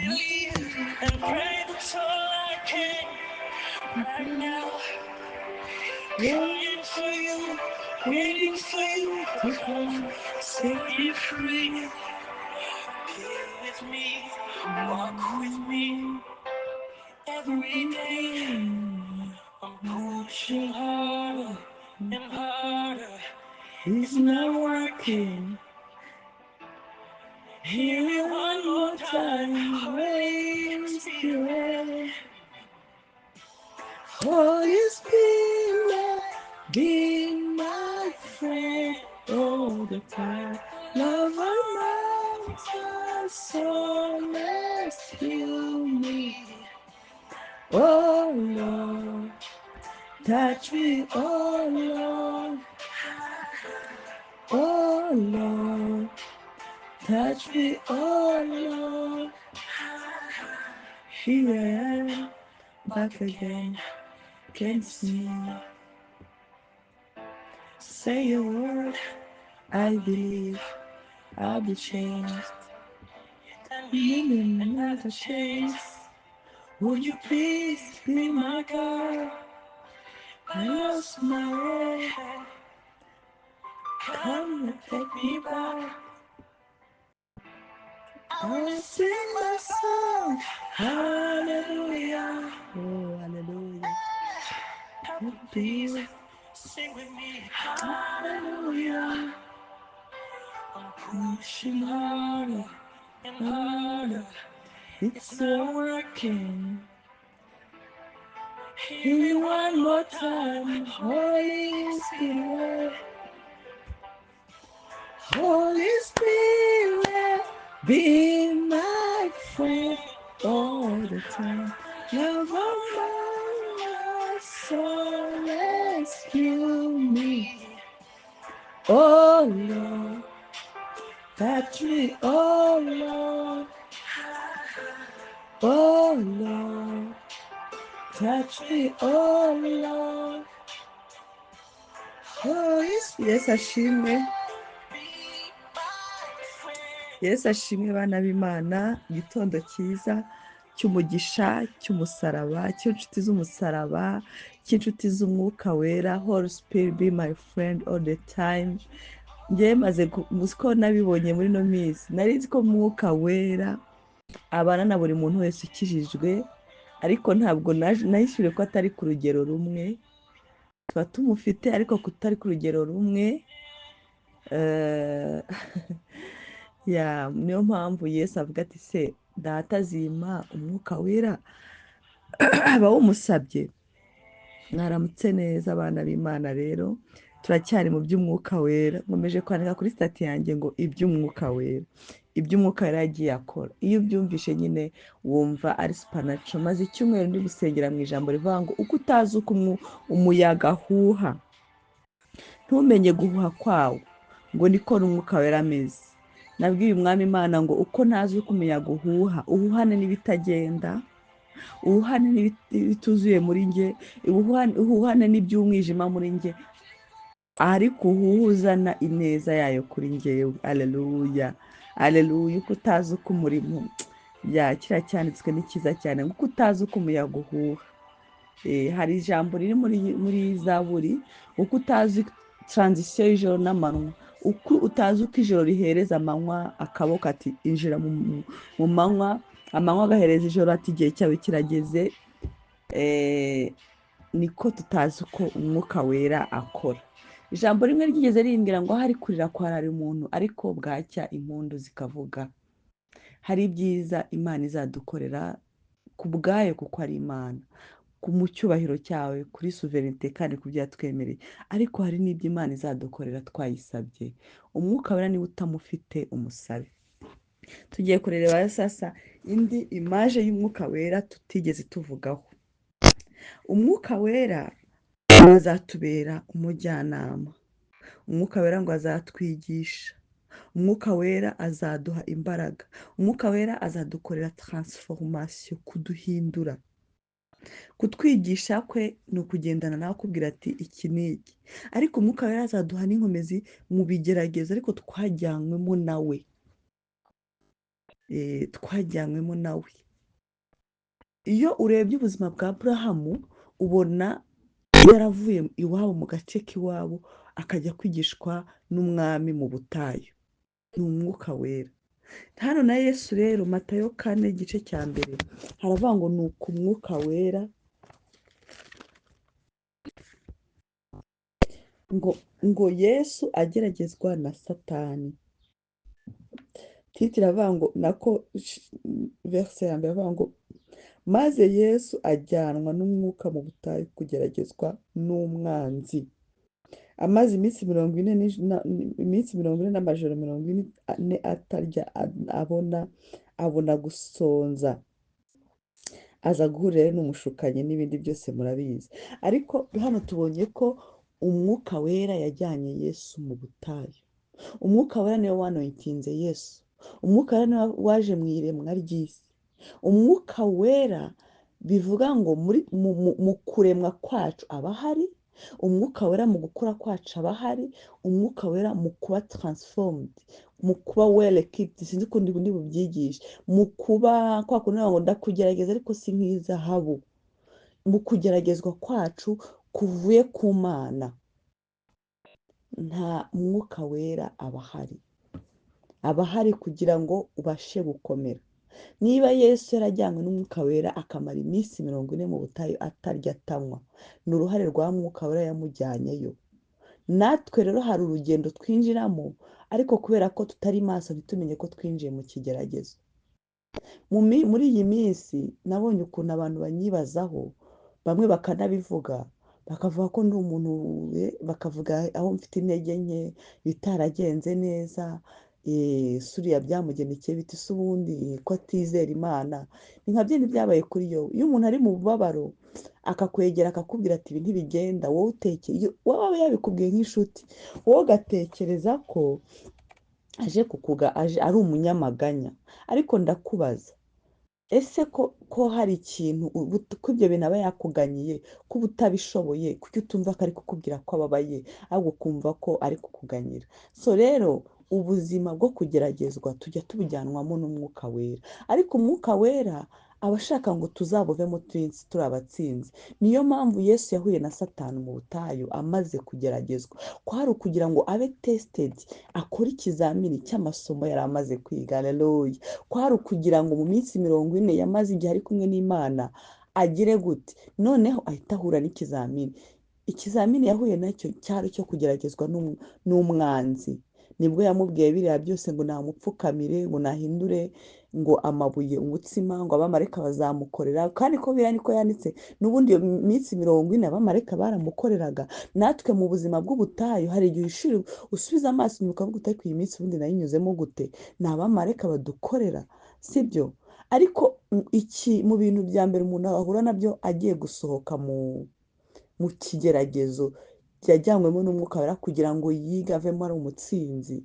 Believe and pray, that's all I can right now. Crying for you, waiting for you to come, set me free. Be with me, walk with me every day. I'm pushing harder and harder. It's not working. Hear me one more time, Holy Holy Spirit. Spirit, Holy Spirit, be my friend all the time. Love of my soul, rescue me. Oh Lord, touch me, oh Lord, oh Lord, touch me, oh Lord. Here I am, back again, can't see. Say a word, I believe I'll be changed. Give Give me me another another chance. chance. Would you please be my God? I lost my way. Come Come and and take take me me back. back. I I wanna will sing sing my my song. song. Hallelujah. Oh, hallelujah. Help me, Please. please sing with me. Hallelujah. Hallelujah. I'm pushing harder and harder. It's It's not not working. working. Hear Hear me me one one more more time, time, Holy Holy Spirit. Spirit. Holy Spirit, be my friend all the time. Love of my soul, rescue me. Oh Lord, touch me, oh Lord, oh Lord, touch me, oh Lord. Holy Spirit, Yesu ashimwe. Yesu ashimwe bana b'Imana, igitondo cyiza cy'umugisha, cy'umusaraba, cy'inshuti z'umusaraba, cy'inshuti z'umwuka wera. Holy Spirit be my friend all the time. Njyewe maze muzi ko nabibonye muri ino minsi, nari nzi ko umwuka wera abana na buri muntu wese ukijijwe, ariko ntabwo nahishyuriwe ko atari ku rugero rumwe. Tuba tumufite ariko kutari ku rugero rumwe. Niyo mpamvu Yesu avuga ati se data azima umwuka wera abawumusabye. Mwaramutse neza abana b'Imana. Rero turacyari mu by'umwuka wera. Nkomeje kwandika kuri sitati yanjye ngo iby'umwuka wera, iby'umwuka wera yagiye akora. Iyo ubyumvishe nyine wumva ari supernatural. Maze icyumweru ndi gusengera mu ijambo rivuga ngo uko utazi uko umuyaga uhuha, ntumenye guhuha kwawo, ngo niko n'umwuka wera ameze. Nabwiye umwami Imana ngo uko ntazi uko umuyaga uhuha, uhuhane n'ibitagenda, uhuhane n'ibituzuye muri njye, uhuhane n'iby'umwijima muri njye, ariko uhuhuzana ineza yayo kuri njyewe. Aleluya, aleluya. Uko utazi uko umurimo ya kiriya cyanditswe ni cyiza cyane, ngo uko utazi uko umuyaga uhuha. Hari ijambo riri muri Zaburi, uko utazi transition y'ijoro n'amanywa, uko utazi uko ijoro rihereza amanywa akaboko ati injira mu manywa, amanywa agahereza ijoro ati igihe cyawe kirageze. Niko tutazi uko umwuka wera akora. Ijambo rimwe ryigeze rimbwira ngo hari kurira kwarara umuntu, ariko bwacya impundu zikavuga. Hari ibyiza Imana izadukorera ku bwayo, kuko ari Imana, ku mu cyubahiro cyawe, kuri souverinite kandi ku byo yatwemereye. Ariko hari n'ibyo Imana izadukorera twayisabye. Umwuka wera niba utamufite umusabe. Tugiye kureba sasa indi image y'umwuka wera tutigeze tuvugaho. Umwuka wera azatubera umujyanama. Umwuka wera ngo azatwigisha. Umwuka wera azaduha imbaraga. Umwuka wera azadukorera transformation, kuduhindura. Kutwigisha kwe ni ukugendana nawe akubwira ati iki ni iki. Ariko umwuka wera azaduha n'inkomezi mu bigeragezo, ariko twajyanywemo nawe. Twajyanywemo nawe. Iyo urebye ubuzima bwa Aburahamu ubona yaravuye iwabo mu gace k'iwabo akajya kwigishwa n'umwami mu butayu, ni umwuka wera. Hano na Yesu rero, Matayo 4 igice cya 1 haravuga ngo ni uku umwuka wera ngo Yesu ageragezwa na Satani. Titire iravuga ngo nako verse ya mbere iravuga ngo maze Yesu ajyanwa n'umwuka mu butayu kugeragezwa n'umwanzi. Amaze iminsi 40 n'amajoro 40 atarya, abona gusonza, aza guhurira rero n'umushukanyi n'ibindi byose murabizi. Ariko hano tubonye ko umwuka wera yajyanye Yesu mu butayu. Umwuka wera niwe wanointinze Yesu. Umwuka wera niwe waje mu iremwa ry'isi. Umwuka wera bivuga ngo mu kuremwa kwacu aba ahari, umwuka wera mu gukura kwacu aba ahari, umwuka wera mu kuba transformed, mu kuba well equipped, sinzi uko ndi bubyigishe, mu kuba kwa kundi ngo ndakugerageza ariko si nk'izahabu, mu kugeragezwa kwacu kuvuye ku Mana, nta mwuka wera aba ahari. Aba ahari kugira ngo ubashe gukomera. Niba Yesu yarajyanywe n'umwuka wera akamara iminsi 40 mu butayu atarya atanywa, ni uruhare rwa mwuka wera yamujyanyeyo. Natwe rero hari urugendo twinjiramo, ariko kubera ko tutari maso ntitumenye ko twinjiye mu kigeragezo. Muri iyi minsi nabonye ukuntu abantu banyibazaho, bamwe bakanabivuga, bakavuga ko ndi umuntu, bakavuga aho mfite intege nke, bitaragenze neza, suriya byamugendekeye bite se ubundi ko atizera Imana. Ni nka byo byabaye kuri yo. Iyo umuntu ari mu bubabaro akakwegera akakubwira ati ibi ntibigenda, wowe waba yabikubwiye nk'inshuti, wowe ugatekereza ko aje kukuga, aje ari umunyamaganya. Ariko ndakubaza, ese ko hari ikintu ko ibyo bintu aba yakuganyiye, ko uba utabishoboye, kuki utumva ko ari kukubwira ko ababaye, ahubwo ukumva ko ari kukuganyira? So rero ubuzima bwo kugeragezwa tujya tubujyanwamo n'umwuka wera, ariko umwuka wera aba ashaka ngo tuzabuvemo turi abatsinzi. Niyo mpamvu Yesu yahuye na Satani mu butayu amaze kugeragezwa, kwari ukugira ngo abe tested, akore ikizamini cy'amasomo yari amaze kwiga. Haleluya! Kwari ukugira ngo mu minsi 40 yamaze igihe ari kumwe n'Imana agire gute, noneho ahita ahura n'ikizamini. Ikizamini yahuye nacyo cyari icyo kugeragezwa n'umwanzi. Nibwo yamubwiye biriya byose ngo namupfukamire, ngo nahindure ngo amabuye umutsima, ngo abamarayika bazamukorera. Kandi ko biriya niko yanditse, n'ubundi iyo minsi 40 abamarayika baramukoreraga. Natwe mu buzima bw'ubutayu hari igihe usubiza amaso inyuma ukavuga uti ariko iyi minsi ubundi nayinyuzemo gute? Ni abamarayika badukorera, sibyo? Ariko iki mu bintu bya mbere umuntu ahura nabyo agiye gusohoka mu kigeragezo yajyanywemo n'umwuka wera kugira ngo yige avemo ari umutsinzi,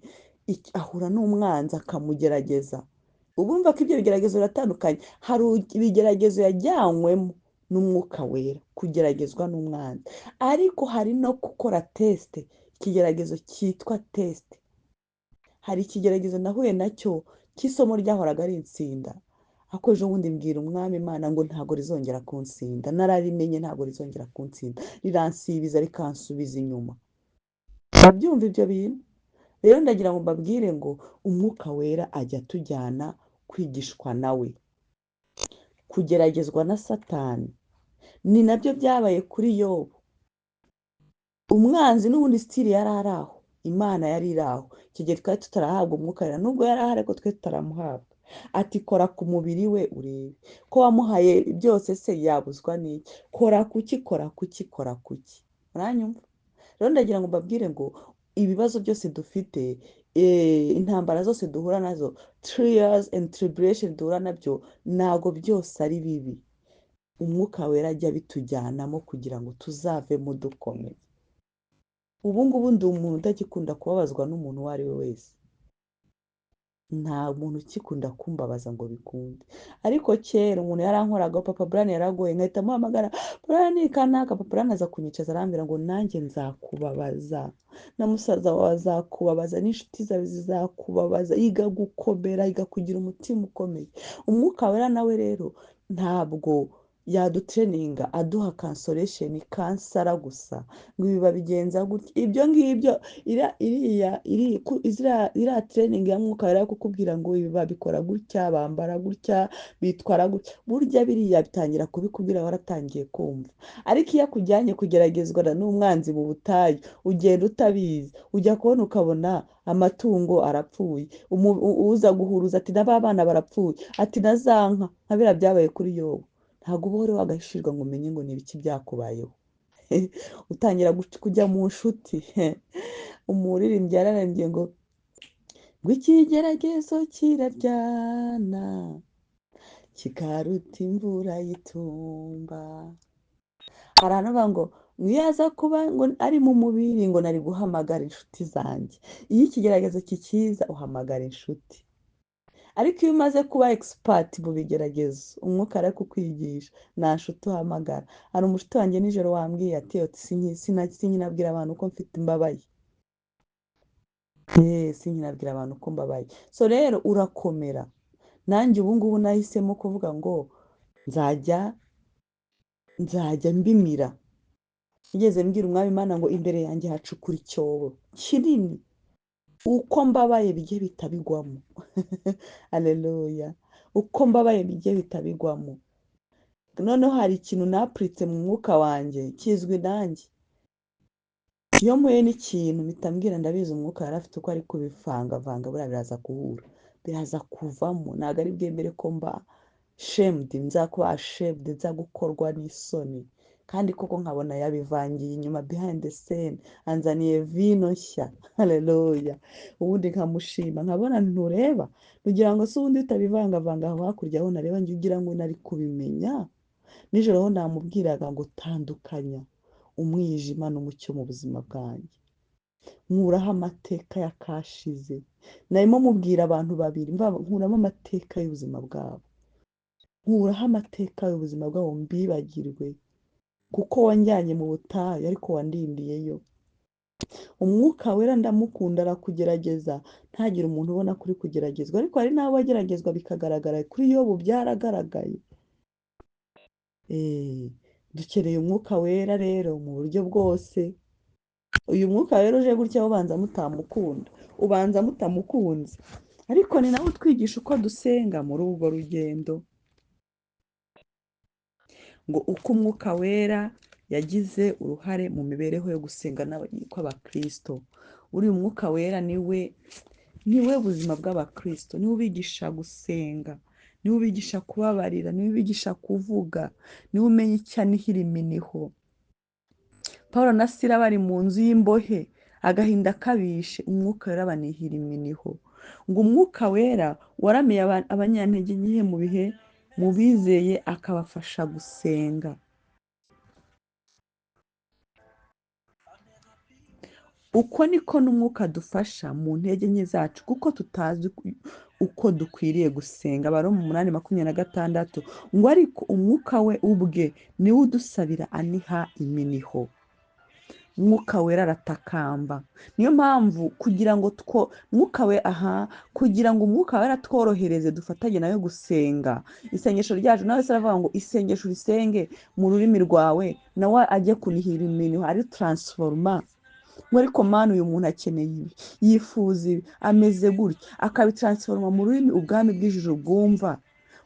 ahura n'umwanzi akamugerageza. Urumva ko ibyo bigeragezo biratandukanye. Hari ibigeragezo yajyanywemo n'umwuka wera kugeragezwa n'umwanzi, ariko hari no gukora tesite, ikigeragezo cyitwa tesite. Hari ikigeragezo nahuye nacyo cy'isomo ryahoraga ari insinda, ariko ejo bundi mbwira umwami Imana ngo ntabwo rizongera kunsinda, nararimenye ntabwo rizongera kunsinda, riransibiza rikansubiza inyuma. Urabyumva ibyo bintu? Rero ndagira ngo mbabwire ngo umwuka wera ajya atujyana kwigishwa nawe, kugeragezwa na Satani. Ni nabyo byabaye kuri Yobu. Umwanzi n'ubundi sitiri yari ari aho, Imana yari iri aho. Icyo gihe twari tutarahabwa umwuka wera, nubwo yari ahari ariko twe tutaramuhabwa. Ati kora ku mubiri we urebe ko wamuhaye byose, se yabuzwa n'iki? Kora kuki, kora kuki, kora kuki? Muranyumva? Rero ndagira ngo mbabwire ngo ibibazo byose dufite, intambara zose duhura nazo, trials and tribulation duhura nabyo, ntabwo byose ari bibi. Umwuka wera ajya abitujyanamo kugira ngo tuzavemo dukomeye. Ubu ngubu ndi umuntu utagikunda kubabazwa n'umuntu uwo ari we wese. Nta muntu ukikunda kumbabaza ngo bikunde. Ariko kera umuntu yarankoragaho, Papa Brian yaragoye, nkahita muhamagara Brian kanaka, Papa Brian aza kunyicaza arambwira ngo nanjye nzakubabaza, na musaza wawe azakubabaza, n'inshuti zawe zizakubabaza. Yiga gukomera, yiga kugira umutima ukomeye. Umwuka Wera nawe rero ntabwo yadutereninga aduha kansoresheni kansara gusa ngo ibi babigenza gutya, ibyo ngibyo iriya tereningi ya Mwuka Wera yo kukubwira ngo ibi babikora gutya, bambara gutya, bitwara gutya, burya biriya bitangira kubikubwira waratangiye kumva. Ariko iyo akujyanye kugeragezwa n'umwanzi mu butayu, ugenda utabizi, ujya kubona ukabona amatungo arapfuye, uza guhuruza ati na ba bana barapfuye, ati na za nka, nka biriya byabaye kuri Yobu. Ntabwo uba wari wagahishirwa ngo umenye ngo ni ibiki byakubayeho. Utangira kujya mu nshuti. Umuririmbyi yararembye ngo ikigeragezo kiraryana kikaruta imvura y'itumba. Hari ahantu bavuga ngo iyo aza kuba ngo ari mu mubiri ngo nari guhamagara inshuti zanjye. Iyo ikigeragezo kikiza uhamagara inshuti. Ariko iyo umaze kuba expert mu bigeragezo, umwuka arakukwigisha, nta nshuti uhamagara. Hari umushuti wanjye nijoro wambwiye ati sinkinabwira abantu ko mfite imbabaye. Sinkinabwira abantu ko mbabaye. So rero urakomera. Nanjye ubu ngubu nahisemo kuvuga ngo nzajya mbimira. Nigeze mbwira Umwami Imana ngo imbere yanjye hacukura icyobo kinini, uko mbabaye bijye bitabigwamo. Haleluya. Uko mbabaye bijye bitabigwamo. Noneho hari ikintu napuritse mu mwuka wanjye kizwi nanjye. Iyo mpuye n'ikintu mpita mbwira ndabizi umwuka yari afite uko ari kubivangavanga, buriya biraza guhura, biraza kuvamo. Ntabwo ari bwemere ko mba ashamed, nza kuba ashamed, nza gukorwa n'isoni. Kandi koko nkabona yabivangiye inyuma behind the scene, anzaniye vino nshya. Haleluya. Ubundi nkamushima, nkabona ntureba, kugira ngo se ubundi utabivangavanga aho hakurya aho nareba njye ugira ngo nari kubimenya. Nijoro ho namubwiraga ngo tandukanya umwijima n'umucyo mu buzima bwanjye, nkuraho amateka yakashize. Narimo mubwira abantu babiri, nkuramo amateka y'ubuzima bwabo, nkuraho amateka y'ubuzima bwabo mbibagirwe, kuko wanjyanye mu butayu ariko wandindiyeyo. Umwuka Wera ndamukunda, arakugerageza ntagire umuntu ubona kuri kugeragezwa, ariko hari n'abo ageragezwa bikagaragara. Kuri Yobu byaragaragaye. Dukeneye Umwuka Wera rero mu buryo bwose. Uyu Mwuka Wera uje gutya ubanza mutamukunda, ubanza mutamukunze, ariko ni nawe utwigisha uko dusenga muri urwo rugendo. Ngo uko Umwuka Wera yagize uruhare mu mibereho yo gusenga kw'Abakristo. Uriya Umwuka Wera niwe buzima bw'Abakristo, niwe ubigisha gusenga, niwe ubigisha kubabarira, niwe ubigisha kuvuga, niwe umenya icyo anihira iminiho. Paulo na Sila bari mu nzu y'imbohe, agahinda kabishe, Umwuka Wera abanihira iminiho. Ngo Umwuka Wera waramiye abanyantege nke mu bihe mu bizeye, akabafasha gusenga. Uko niko n'Umwuka adufasha mu ntege nke zacu, kuko tutazi uko dukwiriye gusenga. Abaroma 8:26 ngo ariko Umwuka we ubwe niwe udusabira aniha iminiho. Mwuka Wera aratakamba. Niyo mpamvu kugira ngo Mwuka we, aha, kugira ngo Umwuka Wera atworohereze dufatanye nawe gusenga. Isengesho ryacu nawe se aravuga ngo isengesho urisenge mu rurimi rwawe, nawe ajye kunihira iminiho, ari transforma. Ngo ariko Mana uyu muntu akeneye ibi, yifuza ibi, ameze gutya, akabitransforma mu rurimi ubwami bw'ijuru bwumva.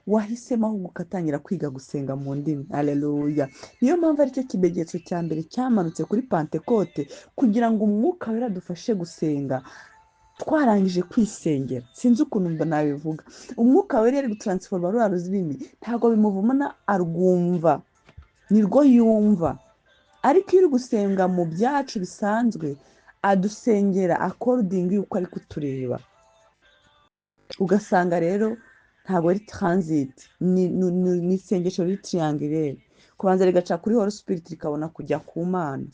Wahisemo ahubwo ugatangira kwiga gusenga mu ndimi. Haleluya. Niyo mpamvu aricyo kimenyetso cya mbere cyamanutse kuri Pantekote, kugira ngo Umwuka Wera adufashe gusenga twarangije kwisengera. Sinzi ukuntu mba nabivuga. Umwuka Wera ari gutransforma ruriya rurimi, ntabwo bimuvumana, arwumva, nirwo yumva. Ariko iyo uri gusenga mu byacu bisanzwe, adusengera according y'uko ari kutureba. Ugasanga rero ntabwo ari transit, ni isengesho riri triangulaire, kubanza rigaca kuri Holy Spirit rikabona kujya ku Mana.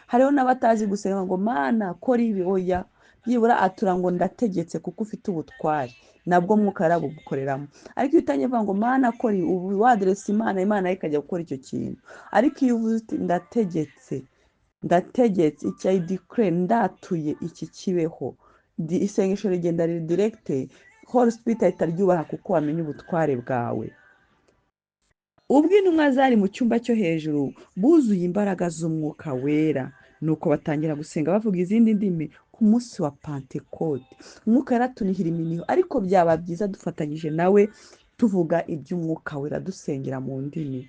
Hariho n'abatazi gusenga ngo Mana kora ibi, oya, Byibura atura ngo ndategetse kuko ufite ubutware, nabwo Mwuka yarabugukoreramo. Ariko iyo utangiye kuvuga ngo Mana kora ibi, ubu waderesa Imana, Imana nayo ikajya gukora icyo kintu. Ariko iyo uvuze uti ndategetse, ndategetse icyo I declare, ndatuye iki kibeho, isengesho rigenda riri direct, Holy Spirit ahita aryubaha kuko wamenye ubutware bwawe. Ubwo intumwa zari mu cyumba cyo hejuru buzuye imbaraga z'Umwuka Wera, nuko batangira gusenga bavuga izindi ndimi ku munsi wa Pantekote. Umwuka yaratunihira iminiho, ariko byaba byiza dufatanyije nawe tuvuga iby'Umwuka Wera, dusengera mu ndimi.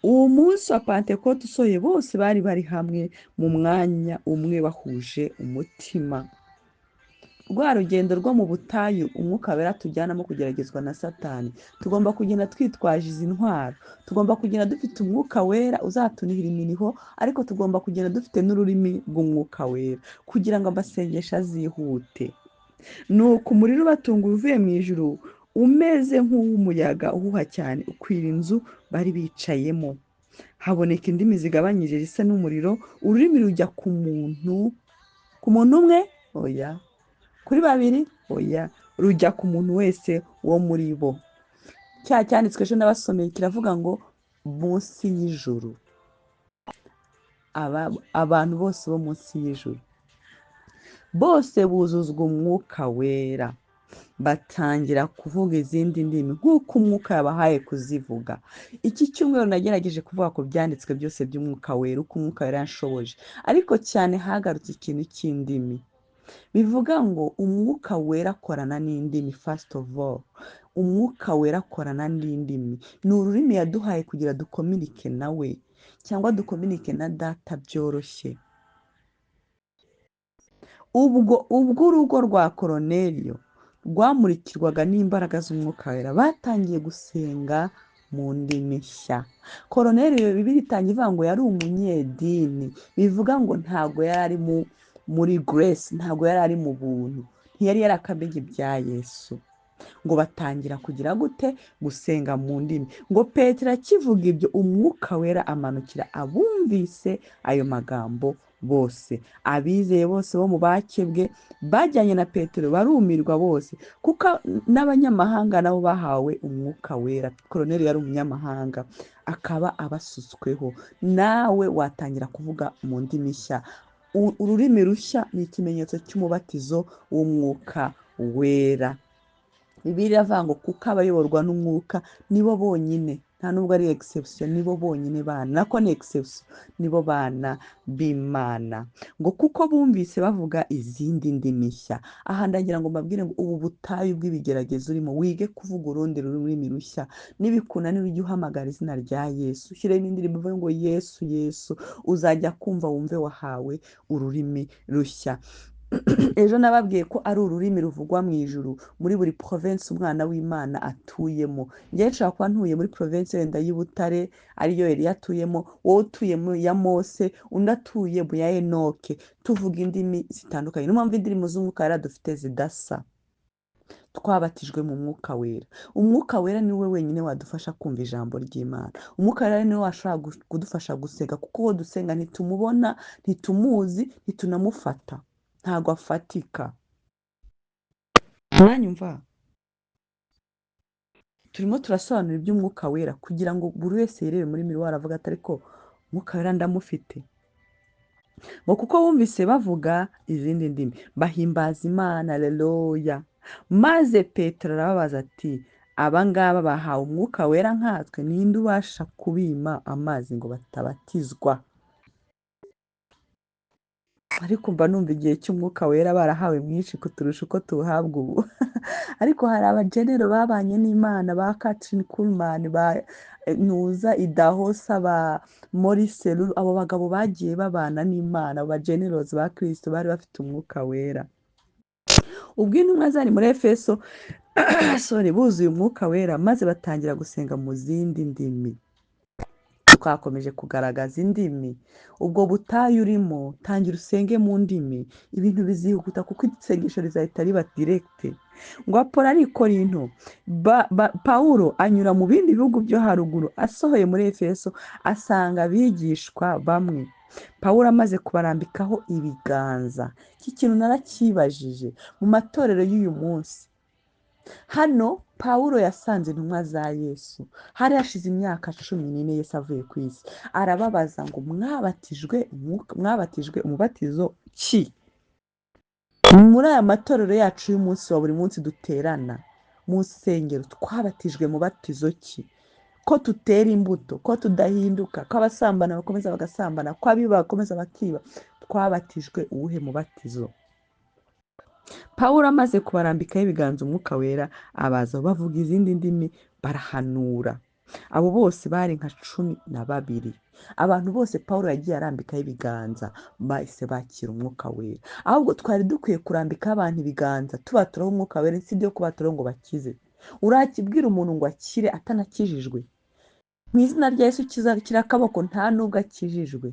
Uwo munsi wa Pantekote usohoye, bose bari bari hamwe mu mwanya umwe bahuje umutima. Rwa rugendo rwo mu butayu Umwuka Wera tujyanamo kugeragezwa na Satani, tugomba kugenda twitwaje izi ntwaro. Tugomba kugenda dufite Umwuka Wera uzatunihira iminiho, ariko tugomba kugenda dufite n'ururimi rw'Umwuka Wera kugira ngo amasengesho azihute. Nuko umuriro ubatunguye uvuye mu ijuru umeze nk'uw'umuyaga uhuha cyane, ukwira inzu bari bicayemo. Haboneka indimi zigabanyije zisa n'umuriro, ururimi rujya ku muntu, ku muntu umwe, oya, kuri babiri, oya, rujya ku muntu wese wo muri bo. Cya cyanditswe ejo nabasomeye kiravuga ngo munsi y'ijuru, abantu bose bo munsi y'ijuru bose buzuzwa Umwuka Wera, batangira kuvuga izindi ndimi nk'uko Umwuka yabahaye kuzivuga. Iki cyumweru nagerageje kuvuga ku byanditswe byose by'Umwuka Wera, uko Umwuka Wera yanshoboje, ariko cyane hagarutse ikintu cy'indimi. Bivuga ngo Umwuka Wera akorana n'indimi. First of all, Umwuka Wera akorana n'indimi. Ni ururimi yaduhaye kugira dukominike nawe cyangwa dukominike na Data byoroshye. Ubwo urugo rwa Koroneliyo rwamurikirwaga n'imbaraga z'Umwuka Wera, batangiye gusenga mu ndimi nshya. Koroneliyo Bibiliya itangiye ivuga ngo yari umunyedini, bivuga ngo ntabwo yari ari muri grace, ntabwo yari ari mu buntu, ntiyari yarakamenye ibya Yesu. Ngo batangira kugira gute? Gusenga mu ndimi. Ngo Petero akivuga ibyo, Umwuka Wera amanukira abumvise ayo magambo bose. Abizeye bose bo mu bakebwe bajyanye na Petero barumirwa bose, kuko n'abanyamahanga nabo bahawe Umwuka Wera. Koroneliyo yari umunyamahanga, akaba abasutsweho. Nawe watangira kuvuga mu ndimi nshya. Ururimi rushya ni ikimenyetso cy'umubatizo w'Umwuka Wera. Bibiliya iravuga ngo kuko abayoborwa n'Umwuka nibo bonyine, nta nubwo ari exception, nibo bonyine bana, nako ni exception, nibo bana b'Imana. Ngo kuko bumvise bavuga izindi ndimi nshya. Aha ndagira ngo mbabwire ngo ubu butayu bw'ibigeragezo urimo, wige kuvuga urundi rurimi rushya. Nibikunanira ujye uhamagara izina rya Yesu, ushyiremo indirimbo ivuga ngo Yesu Yesu, uzajya kumva wumve wahawe ururimi rushya. Ejo nababwiye ko ari ururimi ruvugwa mu ijuru muri buri province umwana w'Imana atuyemo. Njyewe nshobora kuba ntuye muri province wenda y'i Butare, ariyo Eliya atuyemo, wowe utuye mu ya Mose, undi atuye mu ya Enoke. Tuvuga indimi zitandukanye. Niyo mpamvu indirimbo z'Umwuka Wera dufite zidasa. Twabatijwe mu Mwuka Wera. Umwuka Wera ni we wenyine wadufasha kumva ijambo ry'Imana. Umwuka Wera ni we washobora kudufasha gusenga, kuko uwo dusenga ntitumubona, ntitumuzi, ntitunamufata, ntabwo afatika. Mwanyumva? Turimo turasobanura iby'Umwuka Wera kugira ngo buri wese yirebe muri miroir avuga ati ariko Umwuka Wera ndamufite. Ngo kuko bumvise bavuga izindi ndimi bahimbaza Imana, haleluya. Maze Petero arababaza ati aba ngaba bahawe Umwuka Wera nkatwe, ninde ubasha kubima amazi ngo batabatizwa? Ariko mba numva igihe cy'Umwuka Wera barahawe mwinshi kuturusha uko tuwuhabwa ubu. Ariko hari abagenero babanye n'Imana, ba Kathryn Kuhlman, ba Ntuza Idahosa, ba Maurice Lulu, abo bagabo bagiye babana n'Imana, abo bagenerozi ba Kristo bari bafite Umwuka Wera. Ubwo intumwa zari muri Efeso, sorry, buzuye Umwuka Wera, maze batangira gusenga mu zindi ndimi. Twakomeje kugaragaza indimi. Ubwo butayu urimo, tangira usenge mu ndimi, ibintu bizihuta kuko isengesho rizahita riba direkite. Ngo Apolo ari i Korinto, Pawulo anyura mu bindi bihugu byo haruguru, asohoye muri Efeso asanga abigishwa bamwe. Pawulo amaze kubarambikaho ibiganza. Iki kintu narakibajije mu matorero y'uyu munsi. Hano Pawulo yasanze intumwa za Yesu, hari hashize imyaka 14 Yesu avuye ku isi. Arababaza ngo mwabatijwe umubatizo ki? Muri aya matorero yacu y'umunsi wa buri munsi duterana mu nsengero, twabatijwe mubatizo ki? Ko tutera imbuto, ko tudahinduka, ko abasambana bakomeza bagasambana, ko abiba bakomeza bakiba, twabatijwe uwuhe mubatizo? Pawulo amaze kubarambikaho ibiganza, umwuka wera abaza bavuga izindi ndimi barahanura. Abo bose bari nka 12. Abantu bose Pawulo yagiye arambikaho ibiganza bahise bakira umwuka wera. Ahubwo twari dukwiye kurambikaho abantu ibiganza tubaturaho umwuka wera, si ibyo kubaturaho ngo bakize. Urakibwira umuntu ngo akire atanakijijwe? Mu izina rya Yesu kira akaboko, nta nubwo akijijwe.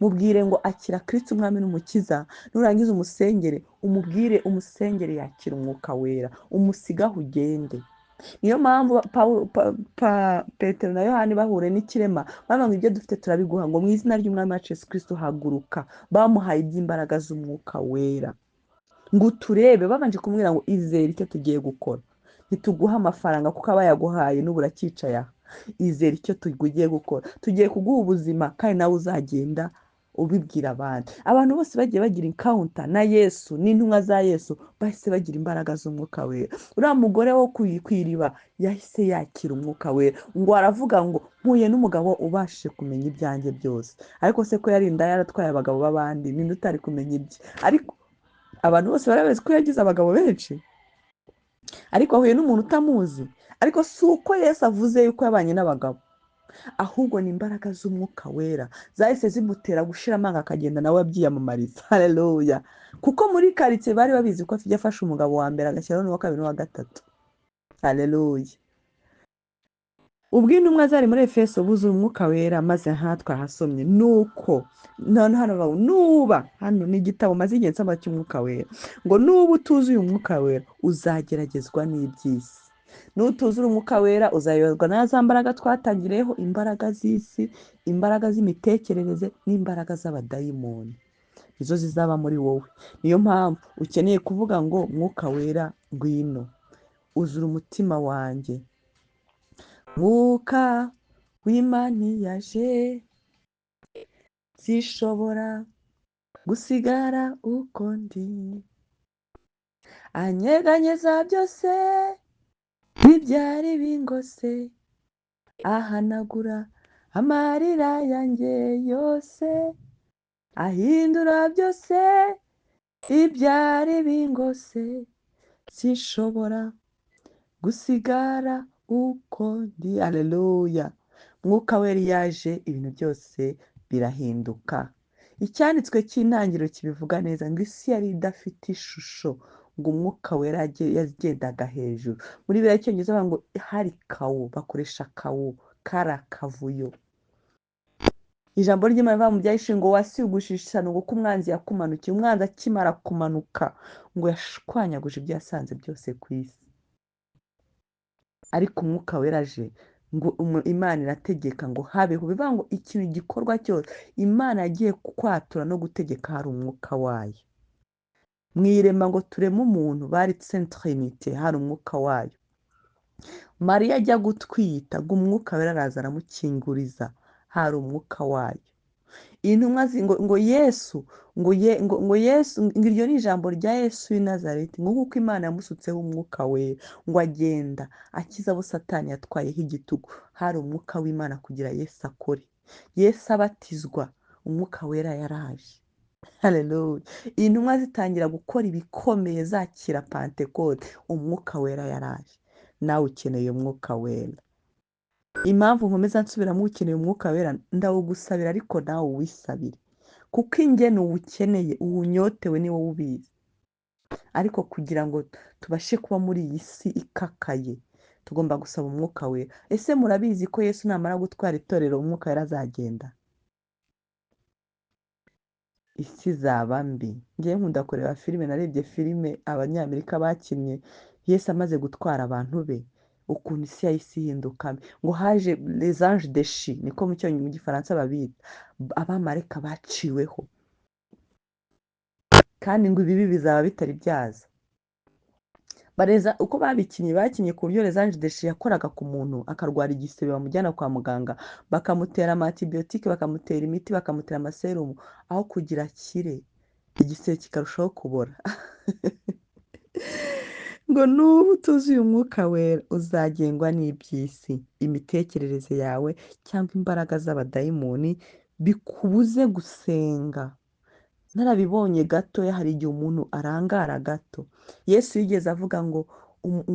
Mubwire ngo akira Kristo umwami n'umukiza, nurangiza umusengere, umubwire umusengere yakira umwuka wera, umusigaho ugende. Niyo mpamvu Petero na Yohani bahure n'ikirema, bavuga ngo ibyo dufite turabiguha, ngo mu izina ry'umwami wacu Yesu Kristo haguruka. Bamuhaye iby'imbaraga z'umwuka wera ngo turebe. Babanje kumubwira ngo izere icyo tugiye gukora, ntituguha amafaranga kuko aba yaguhaye n'ubu uracyicaye aha. Izere icyo tugiye gukora, tugiye kuguha ubuzima kandi nawe uzagenda ubibwira abandi. Abantu bose bagiye bagira encounter na Yesu n'intumwa za Yesu, bahise bagira imbaraga z'umwuka wera. Uriya mugore wo ku iriba yahise yakira umwuka wera, ngo aravuga ngo mpuye n'umugabo ubashije kumenya ibyanjye byose. Ariko se ko yari indaya yaratwaye abagabo b'abandi, ninde utari kumenya ibye? Ariko abantu bose barabizi ko yagize abagabo benshi, ariko ahuye n'umuntu utamuzi. Ariko si uko Yesu avuze yuko yabanye n'abagabo, ahubwo ni imbaraga z'umwuka wera zahise zimutera gushira amanga akagenda nawe abyiyamamariza. Haleluya! Kuko muri karitsiye bari babizi ko yafashe umugabo wa mbere agashyiraho n'uwa kabiri n'uwa gatatu. Haleluya! Ubwo intumwa zari muri Efeso buzura umwuka wera, maze aha twahasomye nuko none hano bavuga nuba, hano ni igitabo maze igihe nsoma cy'umwuka wera, ngo nuba utuzuye umwuka wera uzageragezwa n'iby'isi. Nutuzura umwuka wera uzayoborwa na za mbaraga twatangiriyeho, imbaraga z'isi, imbaraga z'imitekerereze n'imbaraga z'abadayimoni, nizo zizaba muri wowe. Niyo mpamvu ukeneye kuvuga ngo mwuka wera ngwino uzura umutima wanjye, mwuka w'Imana yaje, zishobora gusigara uko ndi, anyeganyeza byose n'ibyari bingose, ahanagura amarira yanjye yose, ahindura byose ibyari bingose, sinshobora gusigara uko ndi. Haleluya! Mwuka wera yaje ibintu byose birahinduka. Icyanditswe cy'intangiriro kibivuga neza ngo isi yari idafite ishusho, ngo umwuka wera yagendaga hejuru. Muri Bibiliya y'icyongereza bavuga ngo hari kawo, bakoresha kawo, kari akavuyo. Ijambo ry'Imana rivuga mu Byahishuriwe ngo wasigushije ishyano ngo kuko umwanzi yakumanukiye. Umwanzi akimara kumanuka ngo yashwanyaguje ibyo yasanze byose ku isi. Ariko umwuka wera aje ngo Imana irategeka ngo habeho. Bivuga ngo ikintu gikorwa cyose Imana yagiye kwatura no gutegeka hari umwuka wayo. Mu irema ngo tureme umuntu bari Sainte Trinité, hari umwuka wayo. Mariya ajya gutwita ngo umwuka wera araza aramukinguriza, hari umwuka wayo. Intumwa ngo Yesu, ngo ye, ngo, ngo Yesu, ngo iryo ni ijambo rya Yesu w'i Nazareti, ngo kuko Imana yamusutseho umwuka wera, ngo agenda akiza abo Satani yatwayeho igitugu. Hari umwuka w'Imana kugira Yesu akore. Yesu abatizwa, umwuka wera yaraje. Haleluya! Intumwa zitangira gukora ibikomeye zakira Pantekote, umwuka wera yaraje. Nawe ukeneye umwuka wera. Impamvu nkomeza nsubiramo ukeneye umwuka wera, ndawugusabira ariko nawe uwisabire, kuko ingene uwukeneye uwunyotewe ni wowe ubizi. Ariko kugira ngo tubashe kuba muri iyi si ikakaye, Tugomba gusaba Umwuka Wera. Ese murabizi ko Yesu namara gutwara itorero, Umwuka Wera azagenda? Isi izaba mbi. Ngewe nkunda kureba filime. Narebye filime Abanyamerika bakinnye Yesu amaze gutwara abantu be, ukuntu isi yahise ihinduka mbi. Ngo haje les anges déchus, niko mu cyongereza, mu Gifaransa babita abamarayika baciweho, kandi ngo ibibi bizaba bitari byaza. Bareza uko babikinnye, bakinnye ku buryo les anges déchus yakoraga ku muntu akarwara igisebe, bamujyana kwa muganga bakamutera ama antibiotique, bakamutera imiti, bakamutera amaserumu, aho kugira akire, igisebe kikarushaho kubora. Ngo nubu utuzuye Umwuka Wera, uzagengwa n'iby'isi, imitekerereze yawe cyangwa imbaraga z'abadayimoni bikubuze gusenga. Narabibonye gatoya, hari igihe umuntu arangara gato. Yesu yigeze avuga ngo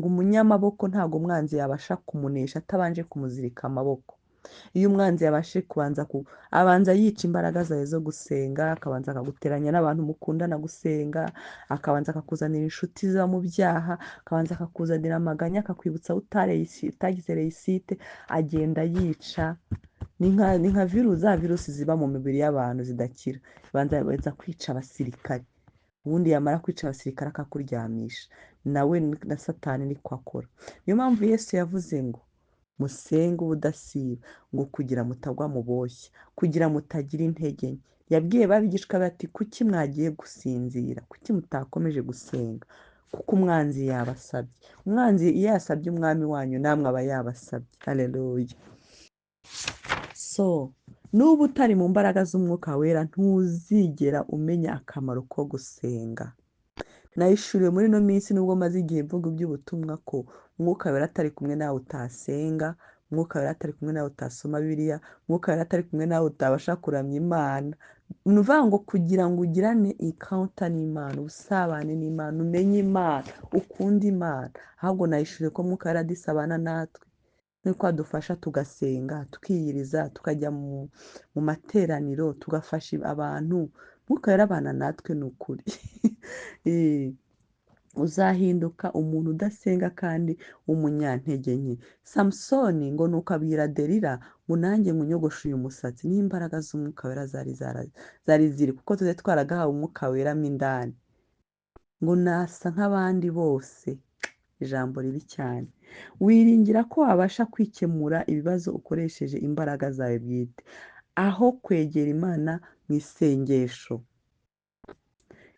umunyamaboko ntabwo umwanzi yabasha kumunesha atabanje kumuzirika amaboko. Iyo umwanzi yabashe kubanza ku abanza yica imbaraga zawe zo gusenga, akabanza akaguteranya n'abantu mukundana gusenga, akabanza akakuzanira inshuti ziba mu byaha, akabanza akakuzanira amaganya, akakwibutsa aho utagize réussite. Agenda yica, ni nka virusi, za virusi ziba mu mibiri y'abantu zidakira. Banza kwica abasirikare, ubundi yamara kwica abasirikare akakuryamisha. Nawe na Satani niko akora. Niyo mpamvu Yesu yavuze ngo musenge ubudasiba, ngo kugira mutagwa mu boshye, kugira mutagira intege nke. Yabwiye babigishwa bati: "Kuki mwagiye gusinzira? Kuki mutakomeje gusenga?" Kuko umwanzi yabasabye. Umwanzi iyo yasabye umwami wanyu, namwe aba yabasabye. Haleluya! So nuba utari mu mbaraga z'Umwuka Wera, ntuzigera umenya akamaro ko gusenga. Nahishuriwe muri ino minsi, nubwo maze igihe mvuga iby'ubutumwa, ko Umwuka Wera atari kumwe nawe utasenga, Umwuka Wera atari kumwe nawe utasoma Bibiliya, Umwuka Wera atari kumwe nawe utabasha kuramya Imana. Ni ukuvuga ngo kugira ngo ugirane encounter n'Imana, ubusabane n'Imana, umenye Imana, ukunde Imana. Ahubwo nahishuriwe ko Umwuka Wera adisabana natwe nuko adufasha tugasenga, tukiyiriza, tukajya mu materaniro, tugafasha abantu. Mwuka Wera abana natwe, ni ukuri. Uzahinduka umuntu udasenga kandi w'umunyantege nke. Samusoni ngo nuko abwira Delila ngo: "Nanjye nkunyogoshe uyu musatsi." N'imbaraga z'Umwuka Wera zari ziri, kuko tuzi twaragahawe Umwuka Wera mo indani, ngo nasa nk'abandi bose. Ijambo ribi cyane. Wiringira ko wabasha kwikemura ibibazo ukoresheje imbaraga zawe bwite aho kwegera Imana mu isengesho.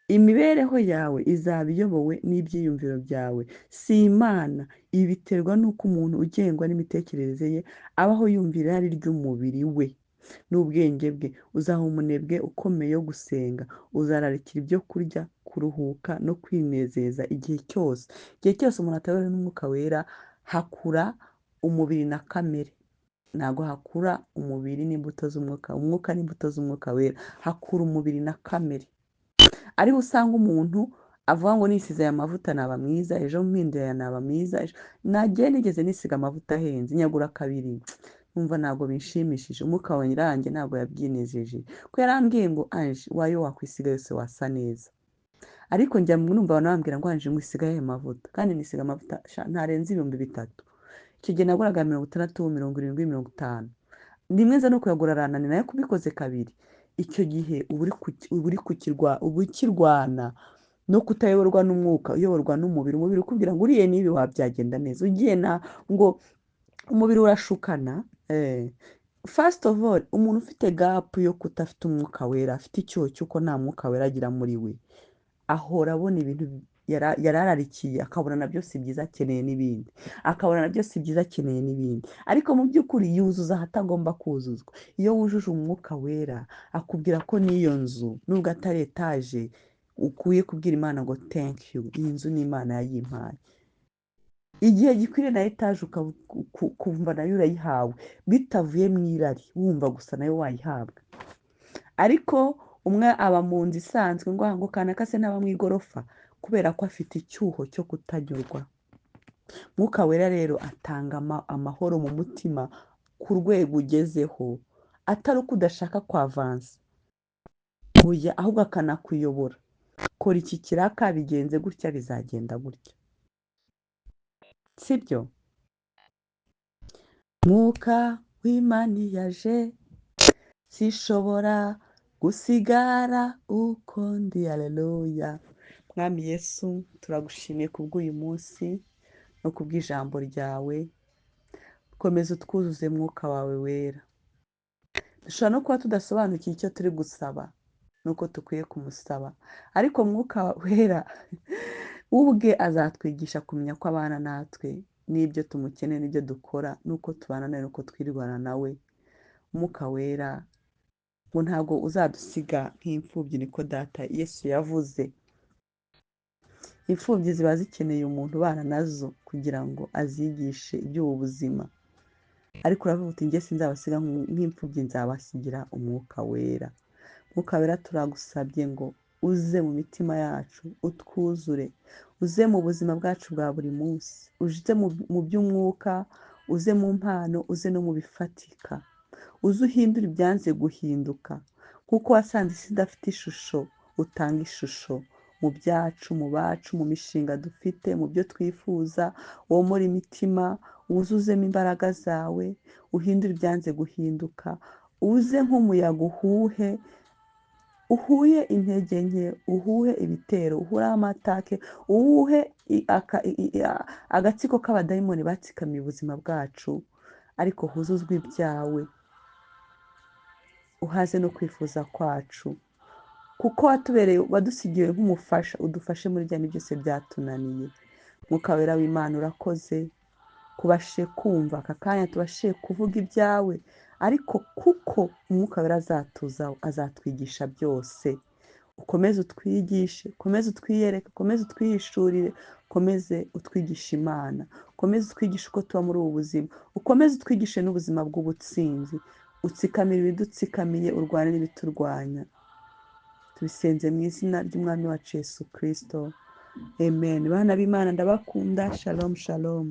Imibereho yawe izaba iyobowe n'ibyiyumviro byawe, si Imana. Ibi biterwa n'uko umuntu ugengwa n'imitekerereze ye abaho yumvira irari ry'umubiri we n'ubwenge bwe. Uzaba umunebwe ukomeye wo gusenga. Uzararikira ibyo kurya, kuruhuka no kwinezeza igihe cyose. Igihe cyose umuntu atayobowe n'Umwuka Wera, hakura umubiri na kamere, ntabwo hakura umubiri n'imbuto z'umwuka, umwuka n'imbuto z'Umwuka Wera. Hakura umubiri na kamere. Ariho usanga umuntu avuga ngo nisize aya mavuta naba mwiza, ejo mpinduye aya naba mwiza. Ejo nagiye nigeze nisiga amavuta ahenze, nyagura kabiri, numva ntabwo binshimishije. Umwuka wanjye ntabwo yabyinejeje, ko yarambwiye ngo: "Anje, wayo wakwisiga yose wasa neza." Ariko njya numva abantu bambwira ngo: "Anje, ngwisiga ayahe mavuta?" Kandi nisiga amavuta ntarenze 3000. Icyo gihe naguraga 60, 70, 50. Rimwe nza no kuyagura arananira, nayo kubikoze kabiri. Icyo gihe uba ukirwana no kutayoborwa n'umwuka, uyoborwa n'umubiri. Umubiri ukubwira ngo uriye n'ibi wabyagenda neza, ugiye na ngo umubiri urashukana. First of all, umuntu ufite gap yo kudafite Umwuka Wera, afite icyuho cy'uko nta Mwuka Wera agira muri we, ahora abona ibintu yarararikiye, akabona na byose byiza akeneye n'ibindi, akabona na byose byiza akeneye n'ibindi, ariko mu by'ukuri yuzuza ahatagomba kuzuzwa. Iyo wujuje Umwuka Wera, akubwira ko n'iyo nzu, nubwo atari etaje, ukwiye kubwira Imana ngo: "Thank you, iyi nzu ni Imana yayimpaye." Igihe gikwiriye na etaje ukumva nayo urayihawe bitavuye mu irari, wumva gusa nayo wayihabwa. Ariko umwe aba mu nzu isanzwe, ngo kanaka se ntaba mu igorofa, kubera ko afite icyuho cyo kutanyurwa. Mwuka Wera rero atanga amahoro mu mutima ku rwego ugezeho, atari uko udashaka kwavansa, oya, ahubwo akanakuyobora: kora iki kiraka, bigenze gutya, bizagenda gutya, sibyo? Mwuka w'Imana yaje, sishobora gusigara uko ndi. Haleluya. Mwami Yesu, turagushimiye kubw'uyu munsi no kubw'ijambo ryawe. Komeza utwuzuze Mwuka wawe wera. Dushobora no kuba tudasobanukiwe icyo turi gusaba nuko dukwiye kumusaba, ariko Mwuka wera ubwe azatwigisha kumenya ko abana natwe n'ibyo tumukeneye n'ibyo dukora n'uko tubana nawe n'uko twirwana nawe. Mwuka wera ngo ntabwo uzadusiga nk'imfubyi, niko data Yesu yavuze. Imfubyi ziba zikeneye umuntu ubana nazo kugira ngo azigishe iby'ubu buzima, ariko uravuga uti njye sinzabasiga nk'imfubyi, nzabasigira Umwuka wera. Mwuka wera, turagusabye ngo uze mu mitima yacu, utwuzure, uze mu buzima bwacu bwa buri munsi, uze mu by'umwuka, uze mu mpano, uze no mu bifatika, uze uhindure ibyanze guhinduka, kuko wasanze isi idafite ishusho, utanga ishusho mu byacu, mu bacu, mu mishinga dufite, mu byo twifuza, womore imitima, wuzuzemo imbaraga zawe, uhindure ibyanze guhinduka, uze nk'umuyaga uhuhe, uhuye intege nke, uhuhe ibitero, uhure amatake, uhuhe agatsiko k'abadayimoni batsikamiye ubuzima bwacu, ariko huzuzwe ibyawe, uhaze no kwifuza kwacu, kuko watubereye, wadusigiwe nk'umufasha, udufashe muri bya byose byatunaniye. Mwuka wera w'Imana, urakoze kubashe kumva aka kanya, tubashe kuvuga ibyawe, ariko kuko Umwuka wera azatuza, azatwigisha byose. Ukomeze utwigishe, ukomeze utwiyereke, ukomeze utwihishurire, ukomeze utwigishe Imana, ukomeze utwigishe uko tuba muri ubu buzima, ukomeze utwigishe n'ubuzima bw'ubutsinzi, utsikamire ibidutsikamiye, urwane n'ibiturwanya. Tubisenze mu izina ry'Umwami wacu Yesu Kristo, amen. Bana b'Imana, ndabakunda. Shalom, shalom.